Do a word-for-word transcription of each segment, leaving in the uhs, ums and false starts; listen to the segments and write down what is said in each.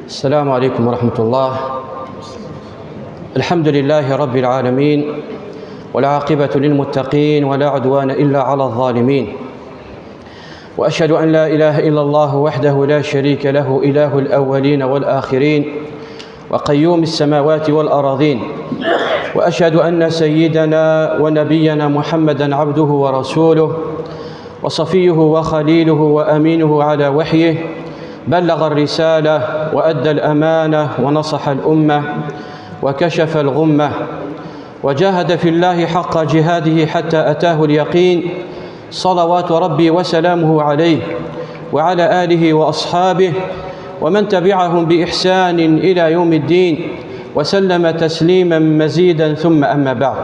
السلام عليكم ورحمة الله. الحمد لله رب العالمين، والعاقبة للمتقين، ولا عدوان إلا على الظالمين. وأشهد أن لا إله إلا الله وحده لا شريك له، إله الأولين والآخرين، وقيوم السماوات والأراضين. وأشهد أن سيدنا ونبينا محمدا عبده ورسوله، وصفيه وخليله وأمينه على وحيه، بلغ الرسالة وأدى الأمانة ونصح الأمة وكشف الغمة وجاهد في الله حق جهاده حتى أتاه اليقين، صلوات ربي وسلامه عليه وعلى آله وأصحابه ومن تبعهم بإحسان إلى يوم الدين، وسلم تسليما مزيدا، ثم أما بعد.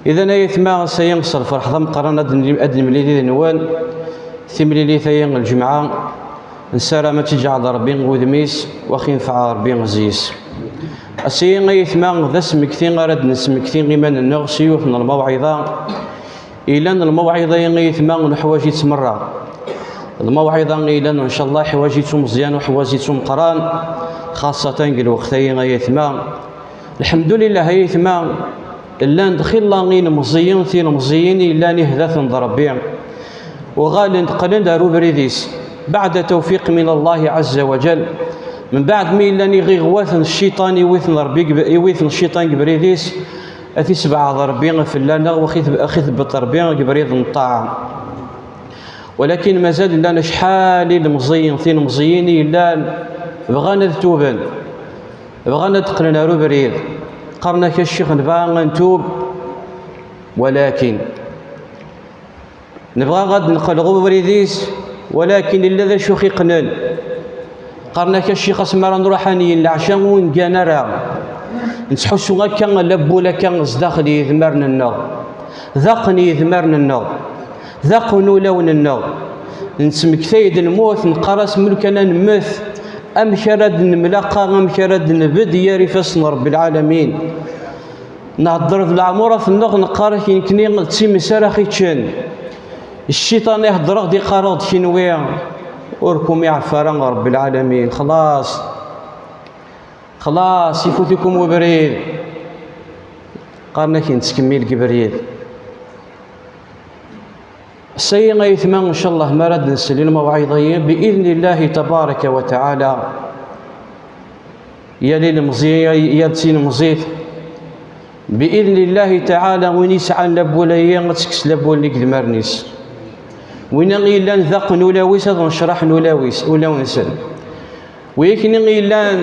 Idan ay atma, ass-agi s lferḥ d ameqqran ad n-, ad nemlil yid-nwen timlilit-agi n lǧemɛa. Nessaram ad tt-iǧɛel Rebbi wudem-is, wa x-infeɛ Rebbi zzi-s. Ass-agi ay atma d asmekti ara d-nesmekti iman-nneɣ s yiwet n lmawɛiḍa. Ilan lmawɛiḍa-agi ay atma neḥwaǧ-itt merra. Lmawɛiḍa ilan ncallah ḥwaǧ-itt umeẓyan, uḥwaǧ-itt umeqqran, xaṣṣatan deg lweqt-agi ay atma. Lḥemdulillah ay atma, llan-d xilla ilemẓiyen, tilemẓiyin yellan ihda-ten-d Rebbi, uɣalen-d qqlen-d ar ubrid-is, baɛda tawfiq min Allahi ɛazza wa jal. Mbeɛd mi llan iɣiɣwaten, cciṭan iwiten Rebbi, iwiten cciṭan deg ubrid-is, ad t-isbeɛḍ Rebbi fell-aneɣ, wa x-, ad x-itebbet Rebbi deg ubrid n ṭṭaɛa. Walakin mazal llan acḥal ilemẓiyen, tilemẓiyin i yellan bɣan ad tuben, bɣan ad qqlen ar ubrid. Qqaren-ak: "A ccix, nebɣa ad ntub, walakin nebɣa ad neqqel ɣer ubrid-is, walakin illa d acu i ɣ-iqqnen." Qqaren-ak: "A ccix, asmi ara nruḥ ad nili leɛca ur ngan ara. Nettḥussu akka labul akka zdaxel yidmaren-nneɣ, daqen yidmaren-nneɣ, daqen ulawen-nneɣ." Nettmektay-d lmut, neqqar-as: "Mlukan ad nemmet, amek ara d-nemlaqa, amek ara d-nbedd yar ifassen n Rebbi lɛalamin?" Nhedder d leɛmurat-nneɣ, neqqar-ak nekkni d times ara ɣ-iččen. Cciṭan ihedder-aɣ-d, iqqar-aɣ-d: "Kenwi ur kum-iɛeffa ara Rebbi lɛalamin, xlaṣ, xlaṣ, ifut-ikum ubrid." Qqaren-ak nettkemmil deg ubrid. Ass-agi ay atma, ncallah, mi ara d-nsel i lmawɛiḍa-yi, bi idnillahi tabaraka wa taɛala, yal ilemẓi, yal tilemẓit, bi idnillahi taɛala, win yesɛan labul-agi, ad tekkes labul n yidmaren-is. Win i yellan daqen ulaw-is, ad necraḥen ulaw-is, ulaw-nsen. Wi akken i yellan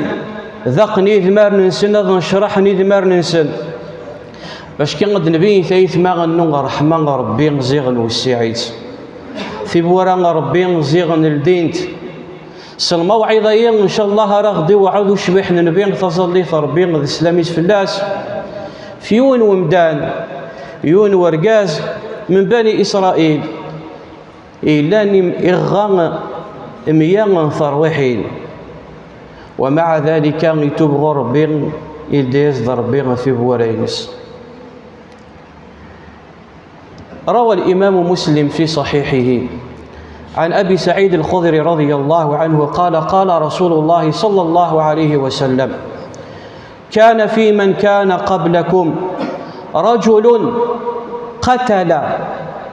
daqen idmaren-nsen, ad necraḥen idmaren-nsen. Bac kan ad d-nbin tayetma n ṛṛeḥma n Ṛebbi ziɣen wessiɛ-itt. Tiwwura n Ṛebbi ziɣen ldint. S lmawɛiḍa-yi, ncallah, ara ɣ-d-iweɛɛed ucbiḥ n Nnbi, taẓallit n Ṛebbi d sslam-is fell-as, f yiwen wemdan, yiwen wergaz min Bani Isṛayil, yellan im-, iɣɣa mya n terwiḥin. ومع ذلك, itub ɣur Ṛebbi, ildi-yas-d Ṛebbi ɣef iwwura-ines. روى الإمام مسلم في صحيحه عن أبي سعيد الخدري رضي الله عنه قال: قال رسول الله صلى الله عليه وسلم: كان في من كان قبلكم رجل قتل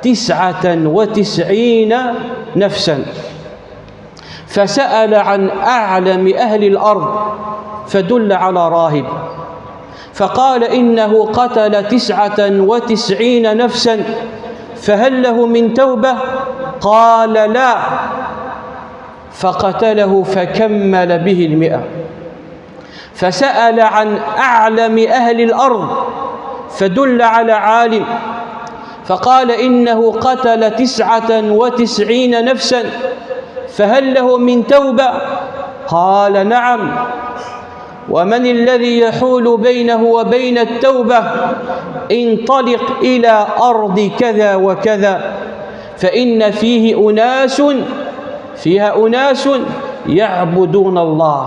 تسعة وتسعين نفسا، فسأل عن أعلم أهل الأرض فدل على راهب، فقال: إنه قتل تسعة وتسعين نفسا، فهل له من توبة؟ قال: لا. فقتله فكمل به المئة. فسأل عن أعلم أهل الأرض فدل على عالم، فقال: إنه قتل تسعة وتسعين نفسا، فهل له من توبة؟ قال: نعم. ومن الذي يحول بينه وبين التوبة؟ انطلق إلى أرض كذا وكذا، فإن فيه أناس، فيها أناس يعبدون الله،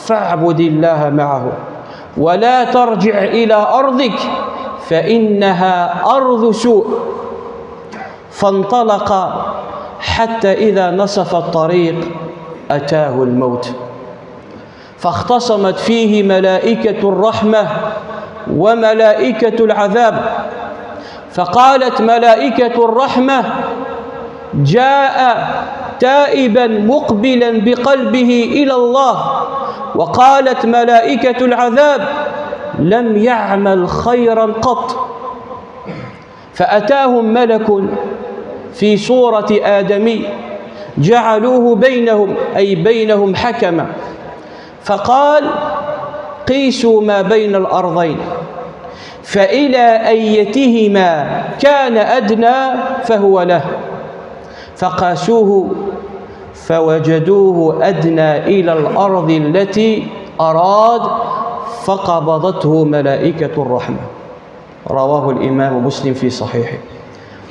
فاعبد الله معهم، ولا ترجع إلى أرضك، فإنها أرض سوء. فانطلق حتى إذا نصف الطريق أتاه الموت. فاختصمت فيه ملائكة الرحمة وملائكة العذاب، فقالت ملائكة الرحمة: "جاء تائبا مقبلا بقلبه إلى الله"، وقالت ملائكة العذاب: "لم يعمل خيرا قط". فأتاهم ملك في صورة آدمي، جعلوه بينهم، أي بينهم حكما، فقال: "قيسوا ما بين الأرضين، فإلى أيتهما كان أدنى فهو له". فقاسوه فوجدوه أدنى إلى الأرض التي أراد، فقبضته ملائكة الرحمة. رواه الإمام مسلم في صحيحه.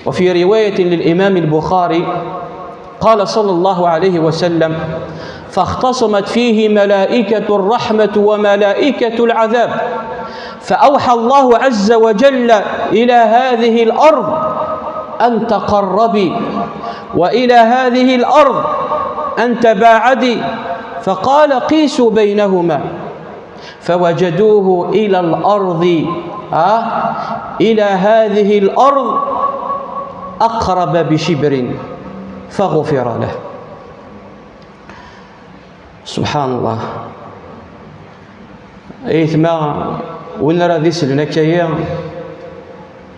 وفي رواية للإمام البخاري قال صلى الله عليه وسلم: "فاختصمت فيه ملائكة الرحمة وملائكة العذاب، فأوحى الله عز وجل إلى هذه الأرض أن تقربي، وإلى هذه الأرض أن تباعدي، فقال: قيسوا بينهما". فوجدوه إلى الأرض، ها؟ إلى هذه الأرض أقرب بشبر فغفر له. سبحان الله. Aytma, win ara d-islen akka-yi,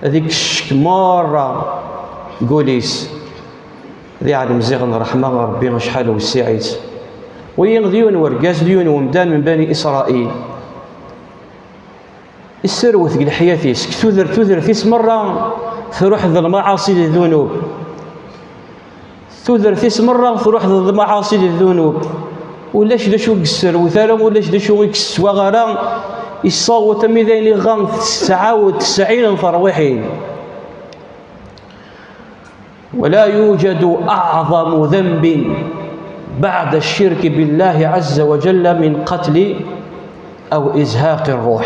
ad ikcek merra deg wul-is. D iɛlem ziɣen ṛṛeḥma n Ṛebbi acḥal wessiɛ-itt. Wagi d yiwen wergaz, d yiwen wemdan min Bani Isṛayil. Isserwet deg leḥyat-is, deg tudert, tudert-is merra truḥ d lmaɛaṣi d ddunub. Tudert-is merra truḥ d lmaɛaṣi d ddunub. Ulac d acu i yesserwet ara, ulac d acu i yesswaɣ ara, yessaweḍ armi d ayen iɣan tesɛa u tesɛin n terwiḥin. ولا يوجد أعظم ذنب بعد الشرك بالله عز وجل من قتل أو إزهاق الروح.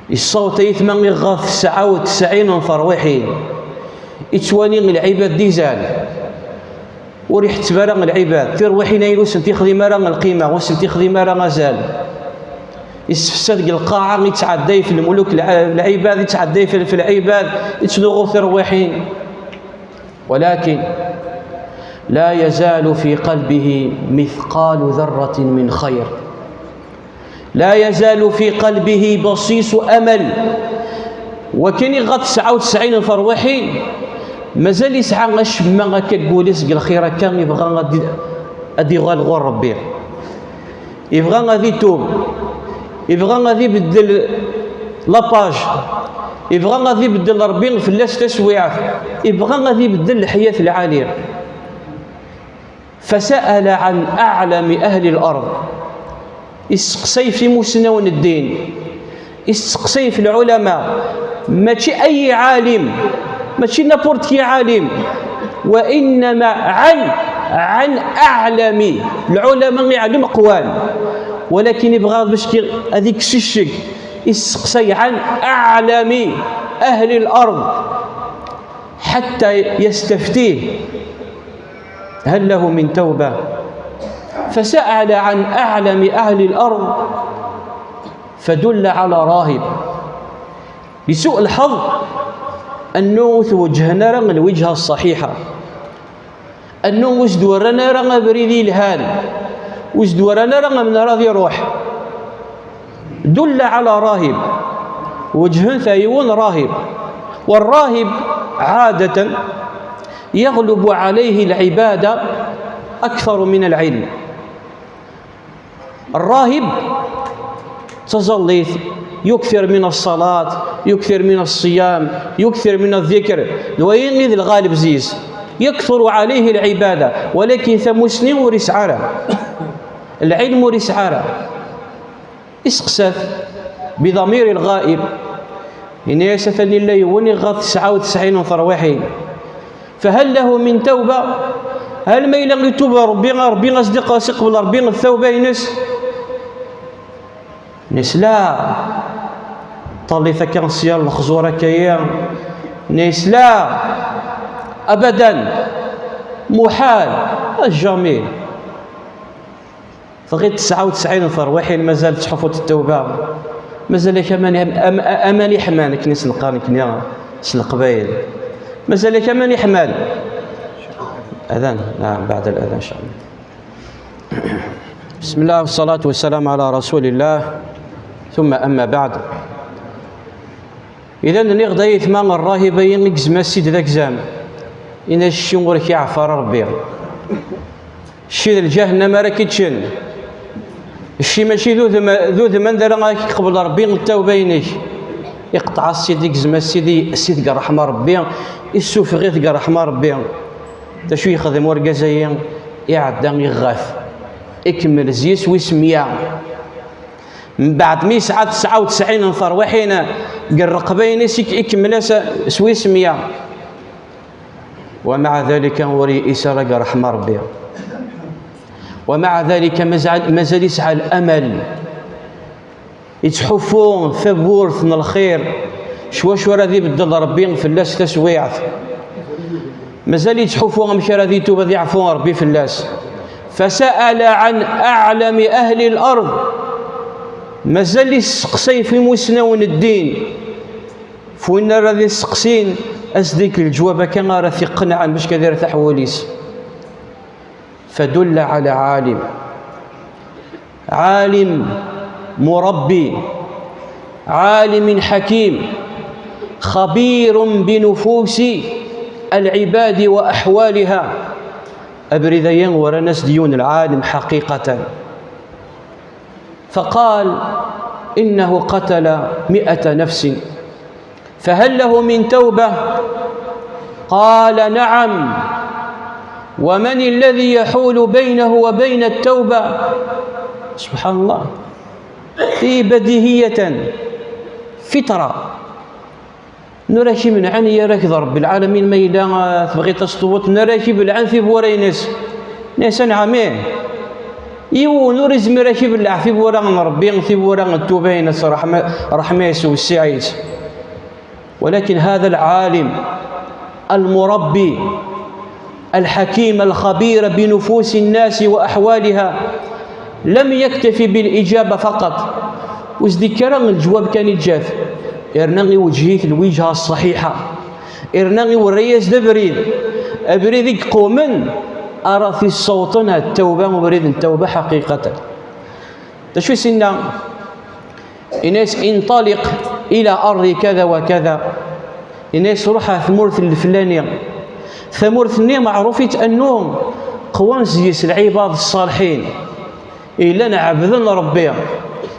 Yessaweḍ aytma iɣef tesɛa u tesɛin n terwiḥin, ittwali lɛibad d izan. Ur iḥetteb ara lɛibad, tirwiḥin-a ur sent-ixdim ara lqima, ur sent-ixdim ara azal. Yessefsad deg lqaɛa, yettɛedday f lmuluk, lɛ-, lɛibad, yettɛedday f, f lɛibad, yettnuɣu tirwiḥin. ولكن لا يزال في قلبه مثقال ذرة من خير. لا يزال في قلبه بصيص أمل. Wakken iɣat tesɛa u tesɛin n terwiḥin, mazal yesɛa acemma akka deg wul-is deg lxir akka, yebɣa ad, ad yuɣal ɣur Ṛebbi. Yebɣa ad itub, yebɣa ad ibeddel la page, yebɣa ad ibeddel Ṛebbi fell-as taswiɛt, yebɣa ad ibeddel leḥyat lɛali. فسأل عن أعلم أهل الأرض. Isteqsay f imusnawen n ddin, isteqsay f lɛulama, mačči ay ɛalim, mačči n'importe qui ɛalim, وإنما عن، عن أعلم العلماء, iɛlem aqwan, walakin ibɣa bac ki-, ad ikkes ccek, isteqsay عن أعلم أهل الأرض حتى يستفتيه هل له من توبة؟ فسأل عن أعلم أهل الأرض فدل على راهب. لسوء الحظ أنه ur t-weǧhen ara lweǧha ṣṣaḥiḥa. Annu ur s-d-werran ara abrid yelhan, ur s-d-werran ara amnar ad iruḥ. دل على راهب, weǧhen-t yiwen rahib. والراهب عادة يغلب عليه العبادة أكثر من العلم. Ṛṛahib, d taẓallit, يكثر من الصلاة، يكثر من الصيام، يكثر من الذكر, d wayen i d lɣaleb zis. يكثر عليه العبادة, walakin tamusni ur yesɛi ara. Lɛilm ur yesɛi ara. Iseqsa-t بضمير الغائب, yenna-yas: atan illa yiwen iɣef tesɛa u tesɛin n terwiḥin. فهل له من توبة؟ Hal ma yella itub Ṛebbi, Ṛebbi as-d-iqbel Ṛebbi tawba-ines? Nesla. Ṭallit akka sya lexẓur akka-yi. Nesla. Abadan. Muḥal. Jamais. Tɣiḍ tesɛa u tesɛin n terwiḥin, mazal tettḥuffuḍ ttawba. Mazal-ak aman, am-, am-, aman iḥman, akken i s-neqqar nekkni s leqbayel. Mazal-ak aman iḥman. Adan, naam, baɛd al-adan, inchallah. Bismillah, wassalatu wassalamu ala rasulillah, thumma amma ba'd. Idan, nniɣ-d ay aytma, rrahib-ayi igzem-as-id d agzam. Ini-as cci ur k-iɛeffa ara Rebbi. Cci d lǧahennam ara k-iččen. Cci mačči d udem, d udem anda ara ak-iqbel Rebbi ttawba-inek. Iqṭeɛ-as-id, igzem-as-id, yeyes-it deg ṛṛeḥma Rebbi, issufeɣ-it deg ṛṛeḥma Rebbi. D acu yexdem urgaz-ayi? Iɛedda iɣef. Ikemmel zyis wis meyya. Mbeɛd mi yesɛa tesɛa u tesɛin n terwiḥin deg rreqba-ines, ik-, ikemmel-as s wis meyya. Wa maɛa dalika ur yeyis ara deg ṛṛeḥma Rebbi. Wa maɛa dalika mazal, mazal yesɛa lamal. Yettḥuffu tawwurt n lxir, s wacu ara d-ibeddel Rebbi fell-as taswiɛt. Mazal yettḥuffu amek ara d-itub, ad iɛfu Rebbi fell-as. Fasa'ala an a'lami ahli al-ard. Mazal yesseqsay f imusnawen n ddin. F win ara d-isteqsin, as-d-ikk leǧwab akka ara t-iqenɛen bac ad irtaḥ wul-is. Fadulla ala alim. Alim murabbi. Alim hakim. Xabirun bi nufusi al-ibadi wa ahwaliha. Abrid-ayi waran-as-d yiwen lɛalim ḥaqiqatan. Faqal, innahu qatala mi'ata nafsin. Fahal lahu min tawba? Qala, na'am. Wa man alladhi yahulu baynahu wa bayna at-tawba? Subhanallah. Hi badihiyatan, fitra. Nura k-imenɛen yar-ak d Rebbi lɛalamin, ma yella, ah, tebɣiḍ ad s-tewweḍ, nura k-ibelɛen tiwwura-ines. Nni-as, anɛam, ih. Yiwen ur izmir ad k-ibelleɛ tiwwura n Rebbi, tiwwura n ttuba-ines, ṛṛeḥma-, ṛṛeḥma-is, wessiɛ-is. Walakin hada lɛalim, almurabbi, الحكيم الخبير بنفوس الناس وأحوالها لم يكتف بالإجابة فقط. Ur s-d-ikki ara leǧwab kan i d-yeǧǧa, yerna iwejjeh-it lwijha ṣṣaḥiḥa, yerna iwerra-yas-d abrid, abrid i iqewmen ara t-issawḍen ar ttawba, ubrid n ttawba ḥaqiqatan. D acu i s-yenna? Ini-as, inṭaliq ila ardi kada wa kada. Ini-as, ruḥ ar tmurt n leflani. Tamurt-nni meɛruf-itt annu qwan zyis lɛibad ṣṣalḥin, i llan ɛebden Rebbi.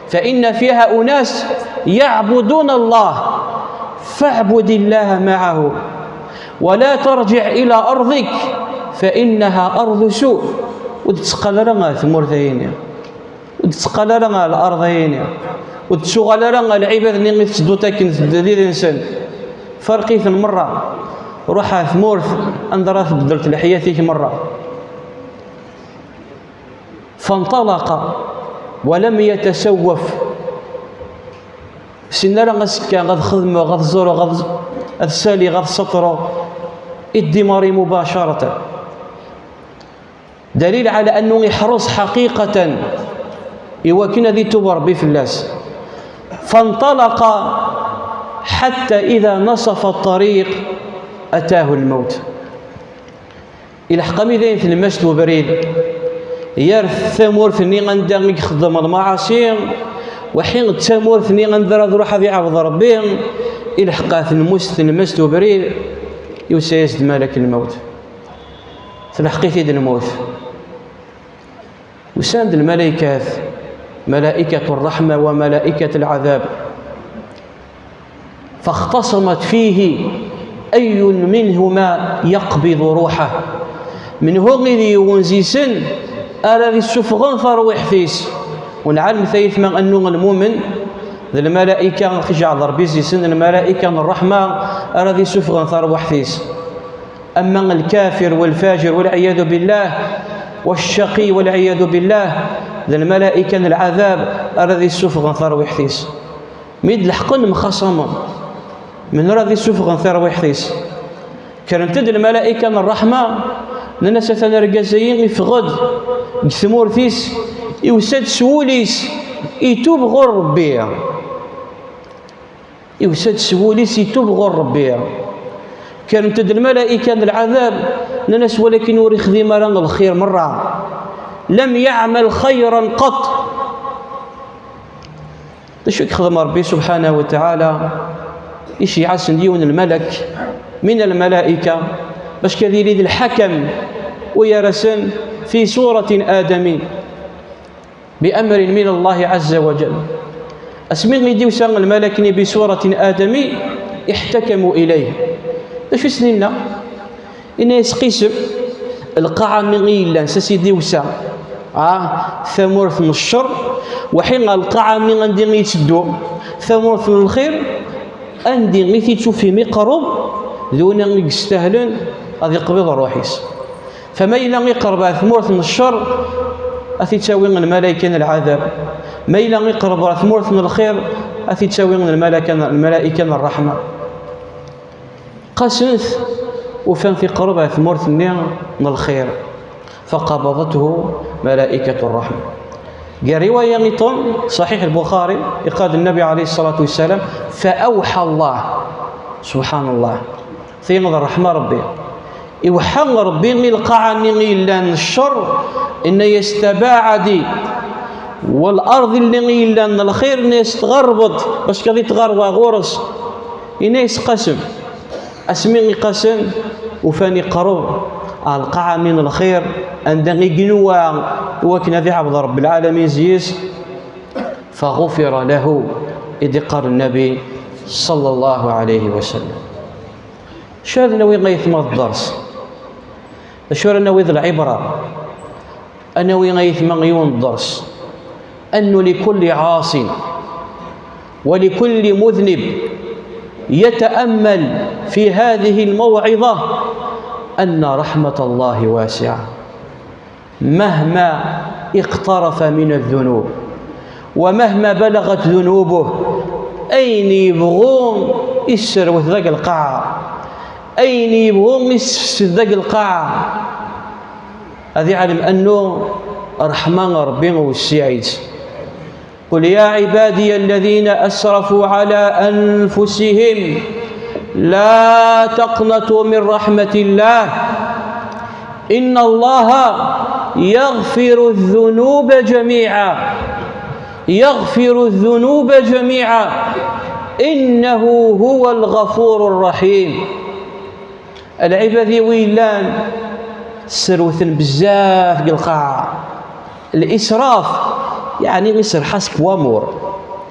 Fa inna fiha unas yaɛbudun Allah, faɛbud illaha maɛahum. Wa la tarjiɛ ila ardik, fa innaha ardu su. Ur d-tteqqal ara ɣer tmurt-ayini. Ur d-tteqqal ara ɣer lɛerḍ-ayini. Ur d-ttuɣal ara ɣer lɛibad-nni i tettedduḍ akken teddiḍ yid-nsen. Farq-iten merra. Ruḥ ar tmurt anda ara tbeddleḍ leḥyat-ik merra. فانطلق ولم يتسوف. Ur ssineɣ ara azekka ad xedmeɣ, ad ẓẓureɣ, ad, ad ssaliɣ, ad ssaṭreɣ. Iddimari mubacaratan. Dalil ɛala annu iḥreṣ ḥaqiqatan i wakken ad itub Rebbi fell-as. فانطلق حتى إذا نصف الطريق أتاه الموت. Ilḥeq-am i dayen tlemmast ubrid, yar tamurt-nni anda i ixeddem lmaɛaṣi, waḥi d tamurt-nni anda ara d-iruḥ ad iɛbed Rebbi, ilḥeq-it tlemmast, tlemmast ubrid, yusa-yas-d malak lmawt. Telḥeq-it-id lmut. Usan-d lmalaykat, ملائكة الرحمة وملائكة العذاب. فاختصمت فيه أي منهما يقبض روحه. Menhu i d yiwen zi-sen ara d-issufɣen tarwiḥt-is. Ur nɛelmet ay aytma annu lmumen d lmalayka, xijaɛ d Rebbi zi-sen, d lmalayka n ṛṛeḥma ara d-issufɣen tarwiḥt-is. Ama lkafir walfajir, walɛiyadu billah, waccaqi, walɛiyadu billah, d lmalayka n lɛadab ara d-issufɣen tarwiḥt-is. Mi d-leḥqen mxaṣamen, menhu ara d-issufɣen tarwiḥt-is? Kkrent-d lmalayka n ṛṛeḥma, nnan-as, atan argaz-ayi iffeɣ-d deg tmurt-is, Yusa-d s wul-is, itub ɣur Ṛebbi. Yusa-d s wul-is, itub ɣur Ṛebbi. Kkrent-d lmalayika n lɛadab, nnan-as: "Walakin ur ixdim ara lxir merra. Lam yaɛmal xayran qat." D acu i yexdem Ṛebbi subḥanahu wa taɛala? Iceyyeɛ-asen-d yiwen n lmalak min lmalayika, bac ad yili d lḥakam, u yerra-sen fi suratin adami, bi amrin min Allahi azza wa jal. Asmi i d-yusa lmalak-nni bi suratin adami, iḥtakamu ilayh. D acu i sen-inna? Inna-yas: "Qisem lqaɛa-nni i yellan s as i d-iwsa, ah, tamurt n ccer, waḥi ɣer lqaɛa-nni anda i yetteddu, tamurt n lxir, anda i t-ittufim iqerreb, d win i yestahlen ad iqbid ṛṛuḥ-is. Fa ma yella iqerreb ɣer tmurt n ccer, ad t-ittawi lmalayka n lɛadab. Ma yella iqerreb ɣer tmurt n lxir, ad t-ittawi lmalaka-, lmalayka n ṛṛeḥma." Qasen-t, ufan-t iqerreb ɣer tmurt-nni n lxir. فقبضته ملائكة الرحمة. Gar riwaya iṭen, Ṣaḥiḥ Lbuxari, iqal-d Nnabi ɛalayhi ṣṣalatu wassalam: "فأوحى الله." Subḥanallah. Ti d ṛṛeḥma Ṛebbi. Iweḥḥa Ṛebbi i lqaɛa-nni i yellan n ccer, inna-yas: "Tabaɛadi." Wa lard-nni i yellan n lxir, inna-yas: "Tɣerrbeḍ, bac ad tɣerrbeḍ ɣur-s." Inna-yas: "Qasem." Asmi i qasen, ufan iqerreb ɣer lqaɛa-nni n lxir, anda i yenwa i wakken ad iɛebbeḍ Ṛebbi lɛalamin zzi-s. "فغفر له", i d-iqqar Nnabi ṣalla Llahu ɛalayhi wa sallam. Acu ara nawi ayetma d dders? Acu ara nawi d lɛibra? Ad nawi ayetma yiwen n dders. أن لكل عاص ولكل مذنب يتأمل في هذه الموعظة أن رحمة الله واسعة مهما اقترف من الذنوب ومهما بلغت ذنوبه. Ayen yebɣu isserwet deg lqaɛa, ayen yebɣu issefsed deg lqaɛa, ad iɛlem annu ṛṛeḥma n Ṛebbi wessiɛet. قل يا عبادي الذين أسرفوا على أنفسهم لا تقنطوا من رحمة الله إن الله يغفر الذنوب جميعا، يغفر الذنوب جميعا، إنه هو الغفور الرحيم. Lɛibad-iw i yellan sserwten bezzaf deg lqaɛa. Lisraf, yeɛni iserḥas deg wamur.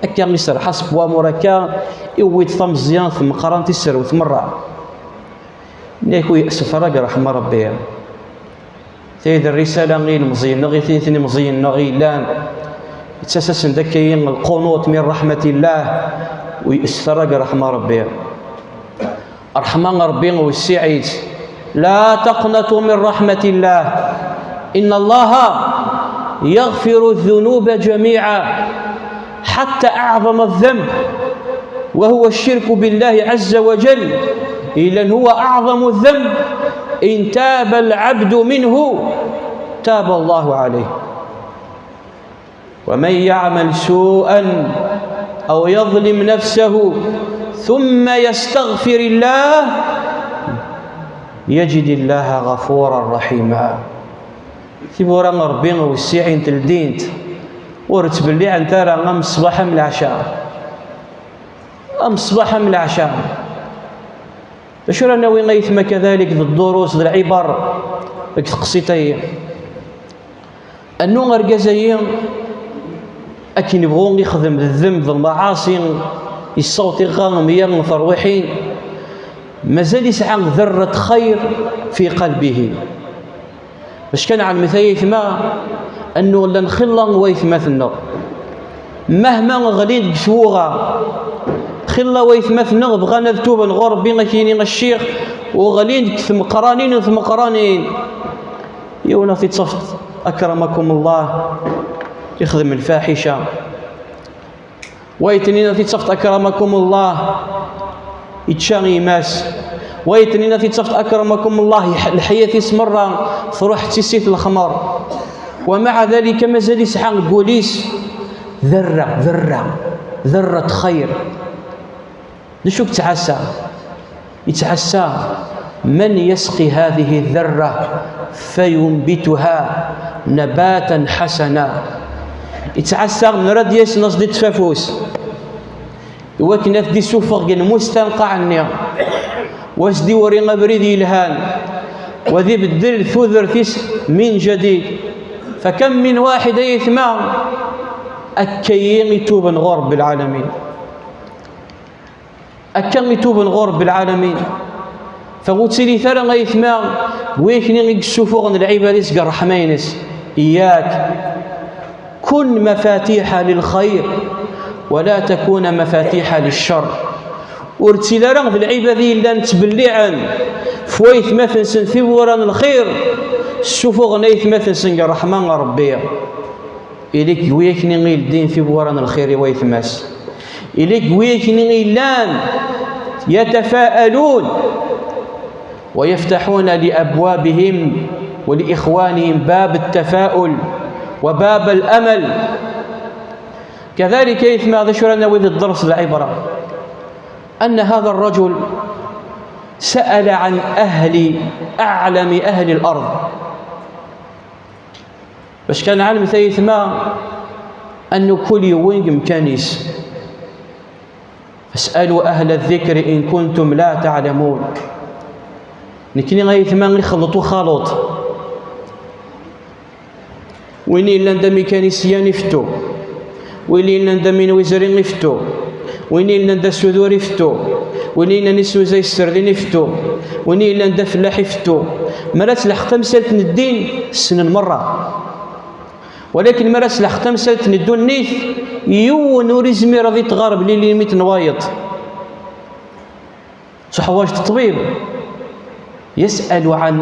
Akka iserḥas deg wamur, akka iwwi-d tameẓyant meqqrant, isserwet merra. Yak ur yeqsef ara deg ṛṛeḥma Ṛebbi. Tayi d rrisala i yilmeẓyen-nneɣ, i tin, tin imeẓyen-nneɣ i yellan, yettas-asen-d akka lqunut min raḥmatillah, ur yeqsef ara deg ṛṛeḥma Ṛebbi. Ṛṛeḥma n Ṛebbi wessiɛet. لا تقنطوا من رحمة الله إن الله يغفر الذنوب جميعا حتى أعظم الذنب وهو الشرك بالله عز وجل، إلا هو أعظم الذنب، إن تاب العبد منه تاب الله عليه. ومن يعمل سوءا أو يظلم نفسه ثم يستغفر الله يجد الله غفورا رحيما. Tiwwura n Ṛebbi wessiɛent, ldint, ur ttbelliɛent ara am ṣṣbeḥ am leɛca. Am ṣṣbeḥ am leɛca. D acu ara nawi ayetma kadalik d ddurus d lɛibar deg teqsiṭ-agi? Annu argaz-agi, akken ibɣu ixdem d ddemb d lmaɛaṣi, yessaweḍ iɣa meyya n terwiḥin, mazal yesɛa ذرة خير في قلبه. Bac kan ɛelmet ay ayetma, annu llan xilla n waytmaten-nneɣ. Mahma ɣlin deg twuɣa, xilla n waytmaten-nneɣ bɣan ad tuben ɣur Ṛebbi, ak-yini ccix, u ɣlin deg tmeqranin u tmeqranin. Yiwen ad t-id-tafeḍ, akramakum Allah, ixdem lfaḥica. Wa yettnin ad t-id-tafeḍ, akramakum Allah, yečča yemma-s. Wa yettnin ad t-id-tafeḍ, akramakum Allah, yeḥ-, leḥya-is merra truḥ d tissit n lexmer. ومع ذلك مازال يسعى deg wul-is ذرة، ذرة، ذرة خير. D acu yettɛassa? Yettɛassa: من يسقي هذه الذرة فينبتها نباتا حسنا. Yettɛassa melmi ara d-yasen aẓ-d i tfafus, iwakken ad t-id-isuffeɣ deg lmustanqeɛ-nni, wa s-d-iwri abrid yelhan, wa ad ibeddel tudert-is من جديد. فكم من واحد, ay aytma, akka-yi ituben ɣur Rebbi lɛalamin. Akka ituben ɣur Rebbi lɛalamin. Fa ur ttilit ara, ay aytma, deg wayekni i yessufuɣen lɛibad-is deg ṛṛeḥma-ines. Yak, كن مفاتيح للخير ولا تكون مفاتيح للشر. Ur ttili ara d lɛibad i yellan ttbelliɛen f waytmaten-nsen tiwwura n lxir, ssufuɣen aytmaten-nsen deg ṛṛeḥma n Ṛebbi. Ili-k deg wayekni i yeldin tiwwura n lxir i waytma-s. Ili-k deg wayekni i yellan يتفاءلون ويفتحون لأبوابهم ولإخوانهم باب التفاؤل وباب الأمل. كذلك, ay aytma, d acu ara nawi di dders, العبرة, أن هذا الرجل سأل عن أهل، أعلم أهل الأرض. Bac kan nɛelmet, ay aytma, annu kul yiwen deg umkan-is. فاسألوا أهل الذكر إن كنتم لا تعلمون. Nekni, ay aytma, ixleḍ uxaluḍ. Win yellan d amikanisyan ifettu, win yellan d aminwizri ifettu, win yellan d asudur ifettu, win yellan isuzay sserdin ifettu, win yellan d afellaḥ ifettu. Mi ara tleḥq tamsalt n ddin, ssnen merra. Walakin mi ara tleḥq tamsalt n ddunit, yiwen ur izmir ad itɣar belli limit n wayeḍ. Teḥwaǧ ṭṭbib. يسأل عن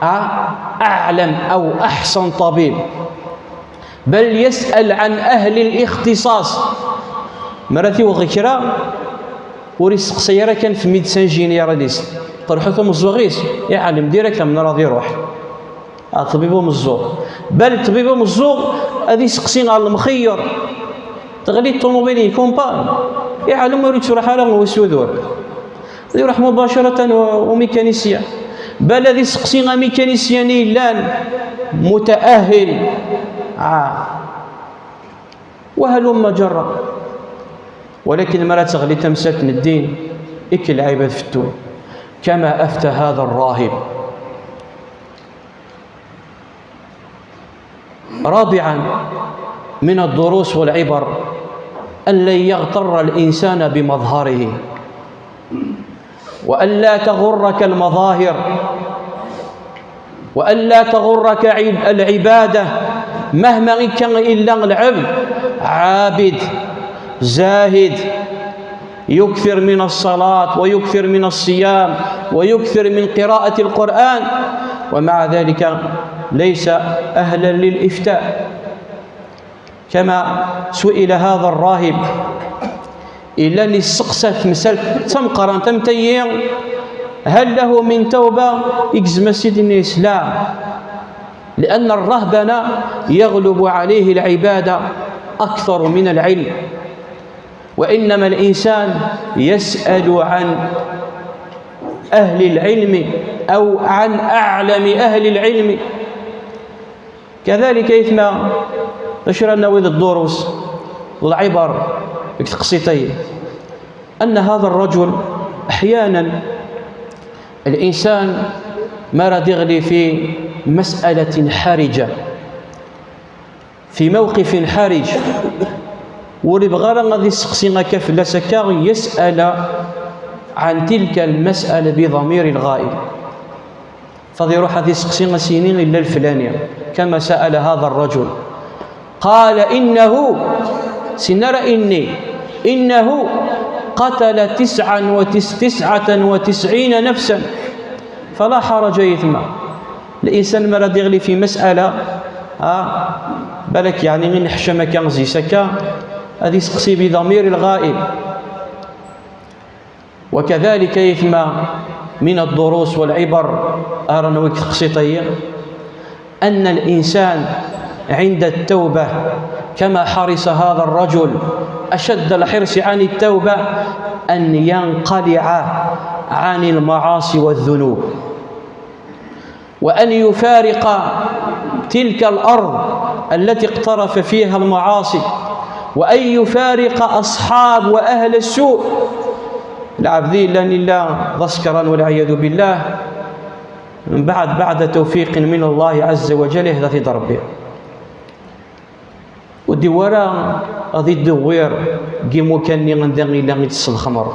أ-، أعلم أو أحسن طبيب، بل يسأل عن أهل الاختصاص. Mi ara t-iweɣ kra, ur isteqsay ara kan f médecin généraliste. Qerḥet umeẓẓuɣ-is, iɛlem direct amnaṛ ad iruḥ. A ṭṭbib umeẓẓuɣ. Bal ṭṭbib umeẓẓuɣ ad iseqsi ɣer lemxeyyer. Teɣli ṭṭumubil n companne, iɛlem ur yettruḥ ara i usudur. Ad iruḥ mubacaratan u-, umikanisyan. Bal ad iseqsi amikanisyan i yellan mutaahil. Ah. وهلم جرا. Walakin mi ara teɣli tamsalt n ddin, ikk lɛibad fettun. كما أفتى هذا الراهب. رابعا من الدروس والعبر أن لا يغتر الإنسان بمظهره، وأن لا تغرك المظاهر، وأن لا تغرك عب-، العبادة. Mahma akka yella lɛebd, ɛabid, zahid, يكثر من الصلاة ويكثر من الصيام ويكثر من قراءة القرآن، ومع ذلك ليس أهلا للإفتاء. كما سئل هذا الراهب, yellan yesteqsa tamsalt d tameqqrant am tayi: هل له من توبة؟ Igzem-as-id, yenna-yas: لا، لأن الرهبنة يغلب عليه العبادة أكثر من العلم. وإنما الإنسان يسأل عن أهل العلم أو عن أعلم أهل العلم. كذلك, ay aytma, d acu ara nawi d ddurus, lɛibar, deg teqsiṭ-agi, أن هذا الرجل أحيانا الإنسان mi ara d-iɣli في مسألة حرجة، في موقف حرج, ur ibɣi ara ad iseqsi akka fell-as akka, يسأل عن تلك المسألة بضمير الغائب. Fad iruḥ ad iseqsi, ad s-yini illa leflani, كما سأل هذا الرجل. قال: إنه, sin ara inni, إنه قتل تسعا وتس-، تسعة وتسعين نفسا فلا حرج, ay aytma. Linsan mi ara d-iɣli fi mas'ala, ha, balak, yeɛni, mi neḥcam akka, zi-s akka, ad iseqsi بضمير الغائب. وكذلك, ay aytma, من الدروس والعبر ara nawi deg teqsiṭ-agi, أن الإنسان عند التوبة، كما حرص هذا الرجل أشد الحرص عن التوبة أن ينقلع عن المعاصي والذنوب، وأن يفارق تلك الأرض التي اقترف فيها المعاصي، وأن يفارق أصحاب وأهل السوء. العبد إلا إلا ذكرا والعياذ بالله، من بعد بعد توفيق من الله عز وجل يهدى في دربه. Ur d-iwwi ara ad idewwir deg imukan-nni anda yella itess lxemr,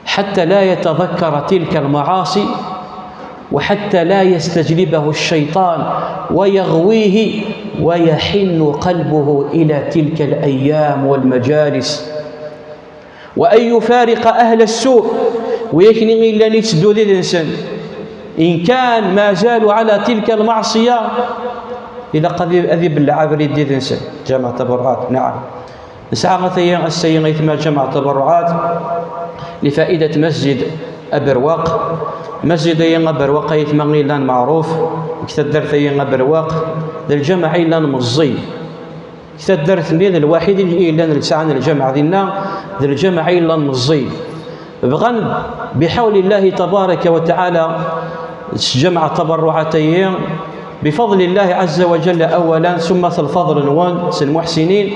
حتى لا يتذكر تلك المعاصي، وحتى لا يستجلبه الشيطان ويغويه، ويحن قلبه إلى تلك الأيام والمجالس، وأن يفارق أهل السوء، ويكني إلا نتسدو ذي ذنسن. إن كان ما زالوا على تلك المعصية، إلا قد أذي بالعبر ذي ذنسن. جمع تبرعات، نعم. نسعى غثيا السيئة ثم جمع تبرعات لفائدة مسجد أبرواق. مسجد أي أبرواق أي ثم غيلان معروف، كتدرت أي أبرواق، ذا الجمع إلا مزي. Taddart-nni d lwaḥid i yellan d tesɛa n lǧameɛ dinna, d lǧameɛ i yellan meẓẓi. Bɣan, biḥawli Llahi tabaraka wa taɛala, s lǧameɛ tabarruɛat-agi, bifeḍli Llahi ɛazza wa jalla awalan, summa s lfeḍl-nwen, s lmuḥsinin,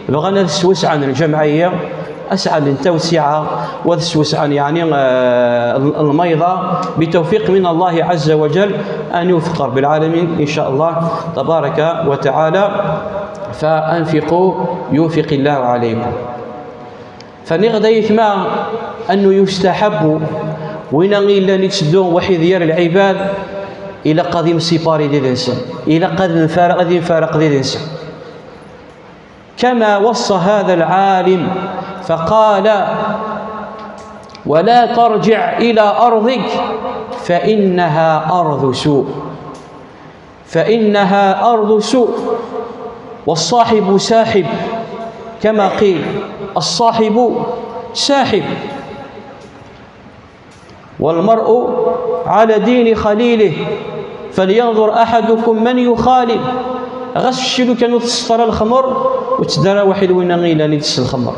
bɣan ad swesɛen lǧameɛ-agi, ad sɛedlen tawsiɛa, wa ad swesɛen, yeɛni, eh, l-, lmayḍa, bitawfiq min Allahi ɛazza wa jal, ad nweffiq Rebbi lɛalamin, in ca Allah, tabaraka wa taɛala. Fa anfiqu yunfiq Llahu ɛalaykum. Fa nniɣ-d ay aytma annu yustaḥabbu, win i yellan itteddu waḥid gar lɛibad, ilaq ad imsipari did-nsen, ilaq ad nfar-, ad imfaraq did-nsen. كما وصى هذا العالم فقال: ولا ترجع إلى أرضك فإنها أرض سوء، فإنها أرض سوء، والصاحب ساحب، كما قيل: الصاحب ساحب. والمرء على دين خليله، فلينظر أحدكم من يخالل. Ɣas kečč lukan ur tsetteḍ ara lxemr, ur tteddu ara waḥid winna i yellan itess lxemr.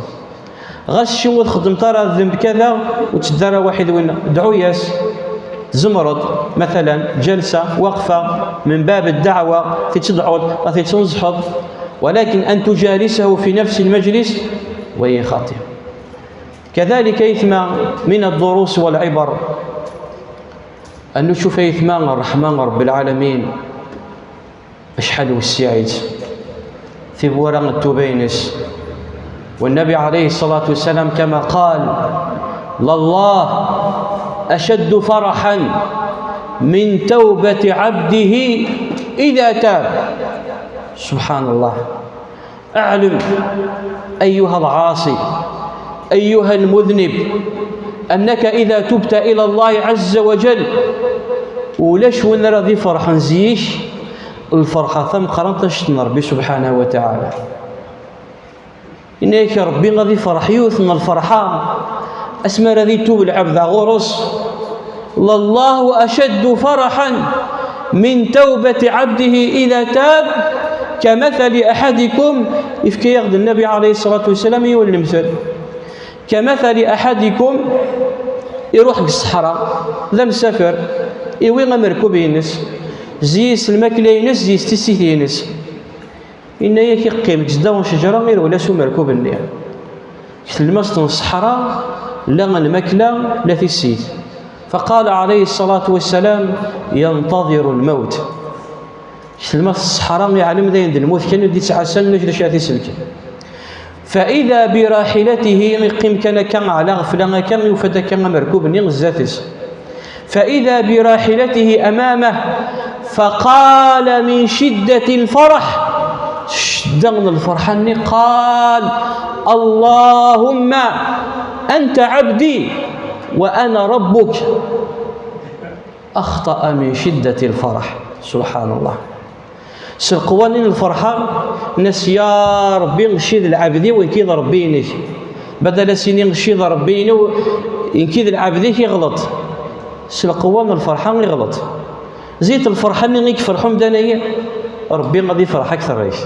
Ɣas kečč ur txeddmeḍ ara ddnb kada, ur tteddu ara waḥid winna. Dɛu-yas, tzemreḍ, مثلا, jalsa, waqfa, من باب الدعوة, ad t-tedɛuḍ, ad t-tneṣḥeḍ, ولكن أن تجالسه في نفس المجلس, وهي خاطئة. كذلك أيتما من الدروس والعبر أن نشوف أيتما الرحمة رب العالمين أشحال وسعت في بورا التوبينس. والنبي عليه الصلاة والسلام كما قال: لله أشد فرحا من توبة عبده إذا تاب. سبحان الله. اعلم أيها العاصي، أيها المذنب، أنك إذا تبت إلى الله عز وجل، ulac win ara d-iferḥen zik, lferḥa tameqqrant annect n Rebbi subḥanahu wa taɛala. Yenna-yak Rebbi ad ifreḥ yiwet n lferḥa asmi ara d-itub lɛebd ɣur-s. لله أشد فرحا من توبة عبده إذا تاب كمثل أحدكم, yefka-yaɣ-d Nnabi ɛalayhi ṣṣalatu wassalam yiwen n lemtel. كمثل أحدكم, iruḥ deg ṣṣeḥra, d amsafer, iwi amerkub-ines, zi-s lmakla-ines, zi-s tissit-ines. Yenna-yak iqqim deg zdaw n ccejra, irwel-as umerkub-nni. Deg tlemmast n ṣṣeḥra, la lmakla, la tissit. فقال عليه الصلاة والسلام: ينتظر الموت. Deg tlemmast n ṣṣeḥra, iɛlem d ayen d lmut kan i d-ittɛassan, ulac d acu ara t-iselken. فإذا براحلته, iqqim kan akka, ɛla ɣefla akka, yufa-d akka amerkub-nni zdat-s. فإذا براحلته أمامه فقال من شدة الفرح, ccedda n lferḥ-nni, قال: اللهم أنت عبدي وأنا ربك. أخطأ من شدة الفرح. سبحان الله. S lqewwa-nni n lferḥa, nnan-as: Ya Rebbi, kečč i d lɛebd-iw, nekk i d Rebbi-inek. Badal ad s-yini kečč i d Rebbi-inu, nekk i d lɛebd-ik, iɣleḍ. S lqewwa n lferḥa, iɣleḍ. Zid lferḥ-nni i iferḥ umdan-agi. Ṛebbi ad ifreḥ akteṛ-ik.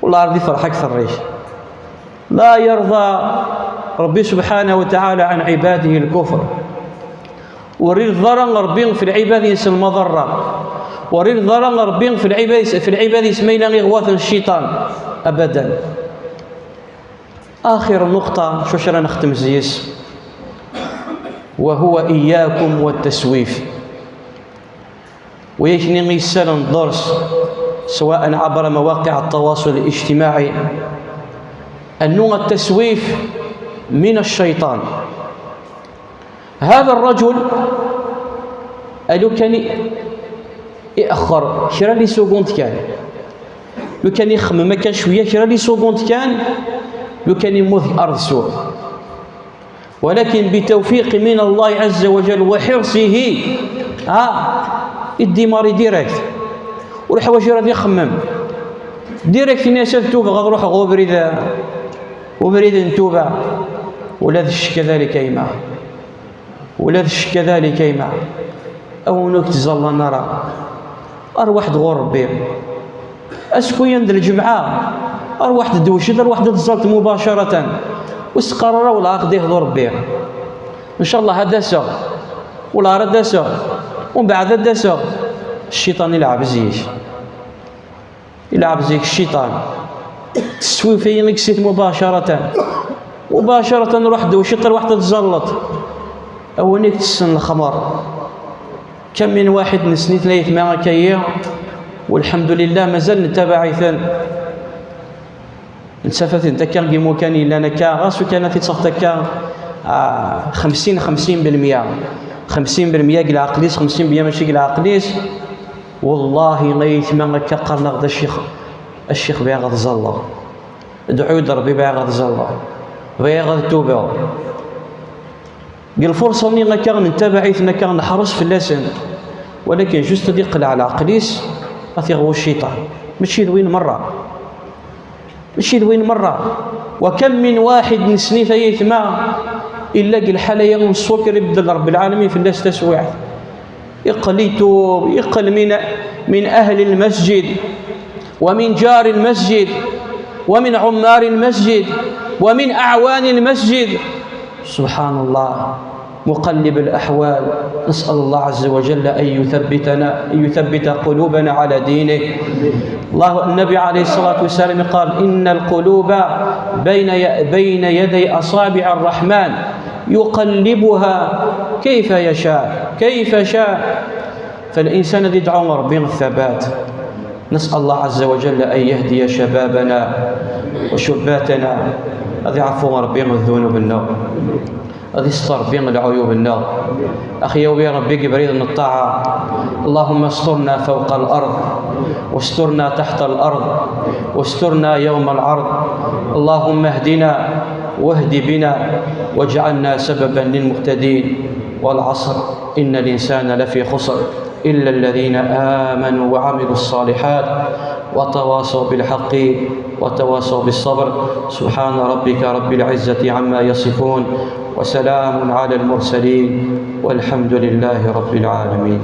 Wellah ad ifreḥ akteṛ-ik. لا يرضى ربي سبحانه وتعالى عن عباده الكفر. Ur ireḍḍa ara Ṛebbi fi lɛibad-is lmaḍerra. Ur ireḍḍa ara Ṛebbi fi lɛibad-is, fi lɛibad-is ma yella iɣwa-ten cciṭan. Abadan. آخر نقطة, شو شرا نختم زيس؟ وهو إياكم والتسويف. ويكني يسال الدرس سواء عبر مواقع التواصل الاجتماعي أن التسويف من الشيطان. هذا الرجل لو كان يأخر كرا لي سكوند كان لو كان يخمم هكا شويه كرا لي سكوند كان لو كان يموت الارض سوء. ولكن بتوفيق من الله عز وجل وحرصه ها يديماري ديريكت. والحوايج راه يخمم ديريكت الناس توبه غتروح غوبريد وبريد نتوبه. ولا الشك ذلك يما ولا الشك ذلك يما. أونك تزال نرى أرواح غور ربي. أسكو يند الجمعة أرواح تدوشد أرواح تزالت مباشرة. وسقرر ولا أخذ يهضر ربي. إن شاء الله هذا سغ ولا رد سغ ومن بعد هذا سغ. الشيطان يلعب زيك يلعب زيك الشيطان. تسوي في ينكسيت مباشرة مباشرة روح دوشد أرواح تتزلط. أونيك تسن الخمر. كم من واحد نسنيت ليث ما كايا والحمد لله مازال نتابع عيثان. نتسافت انت كان قيمو كان الا انا كا غاس وكان في تصفت كا آه، خمسين خمسين بالمية. خمسين بالمية قل عقليس خمسين بالمية ماشي قل عقليس. والله ما يتمنى كا قرنا غدا الشيخ. الشيخ بيع غد زالله. ادعو ربي بيع غد زالله. بيع غد توبه. قال الفرصة اللي نكا نتابع إذ نكا نحرص في اللسان. ولكن جوست دي قلع على عقليس أثيغ الشيطان. ماشي ذوين مرة ماشي ذوين مرة. وكم من واحد نسني ثيثما إلا قال حاليا السكر يبدل رب العالمين في الناس تسويعات. يقل يتوب يقل من من أهل المسجد ومن جار المسجد ومن عمار المسجد ومن أعوان المسجد. سبحان الله مقلب الأحوال. نسأل الله عز وجل أن يثبتنا أن يثبت قلوبنا على دينه. الله النبي عليه الصلاة والسلام قال إن القلوب بين بين يدي أصابع الرحمن يقلبها كيف يشاء كيف شاء. فالإنسان الذي يدعو ربي الثبات. نسأل الله عز وجل أن يهدي شبابنا وشباتنا. هذا عفو ربي الذنوب النار. هذا يستر ربي العيوب النار. أخي يا ربي قبريد الطاعة. اللهم استرنا فوق الأرض واسترنا تحت الأرض واسترنا يوم العرض. اللهم اهدنا واهد بنا واجعلنا سببا للمهتدين. والعصر إن الإنسان لفي خسر إلا الذين آمنوا وعملوا الصالحات وتواصوا بالحق وتواصوا بالصبر. سبحان ربك رب العزة عما يصفون وسلام على المرسلين والحمد لله رب العالمين.